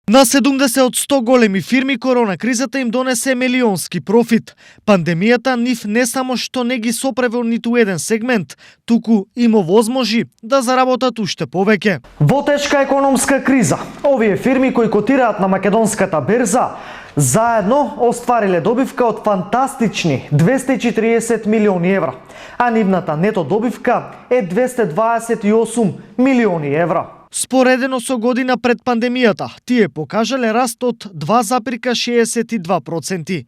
На 70 од 100 големи фирми корона кризата им донесе милионски профит. Пандемијата нив не само што не ги сопре во ниту еден сегмент, туку им овозможи да заработат уште повеќе. Во тешка економска криза, овие фирми кои котираат на македонската берза заедно оствариле добивка од фантастични 240 милиони евра, а нивната нето добивка е 228 милиони евра. Споредено со година пред пандемијата, тие покажале раст од 2,62%.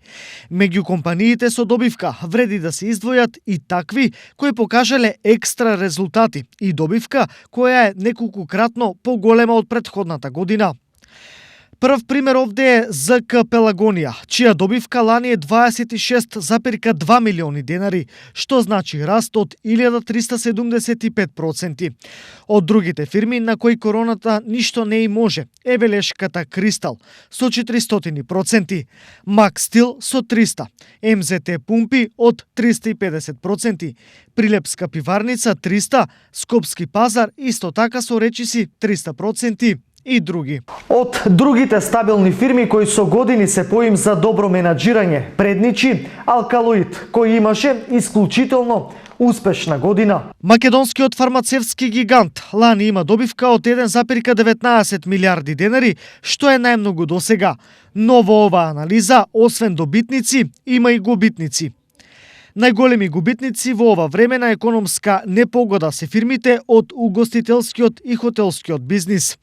Меѓу компаниите со добивка вреди да се издвојат и такви кои покажале екстра резултати и добивка која е неколкукратно поголема од претходната година. Прв пример овде е ЗК Пелагонија, чија добивка лани е 26,2 милиони денари, што значи раст од 1375%. Од другите фирми на кои короната ништо не и може е белешката Кристал со 400%, Макстил со 300%, МЗТ Пумпи од 350%, Прилепска пиварница 300%, Скопски пазар исто така со речиси 300%. И други. Од другите стабилни фирми кои со години се поим за добро менаџирање, предничи Алкалоид, кој имаше исклучително успешна година. Македонскиот фармацевтски гигант лани има добивка од 1,19 милиарди денари, што е најмногу досега. Но во оваа анализа, освен добитници, има и губитници. Најголеми губитници во ова време на економска непогода се фирмите од угостителскиот и хотелскиот бизнис.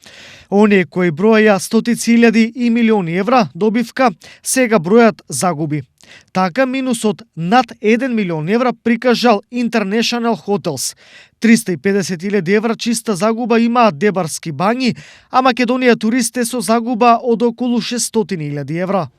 Оние кои броја стотици илјади и милиони евра добивка, сега бројат загуби. Така минусот над 1 милион евра прикажал International Hotels. 350.000 евра чиста загуба имаат Дебарски бањи, а Македонија туристите со загуба од околу 600.000 евра.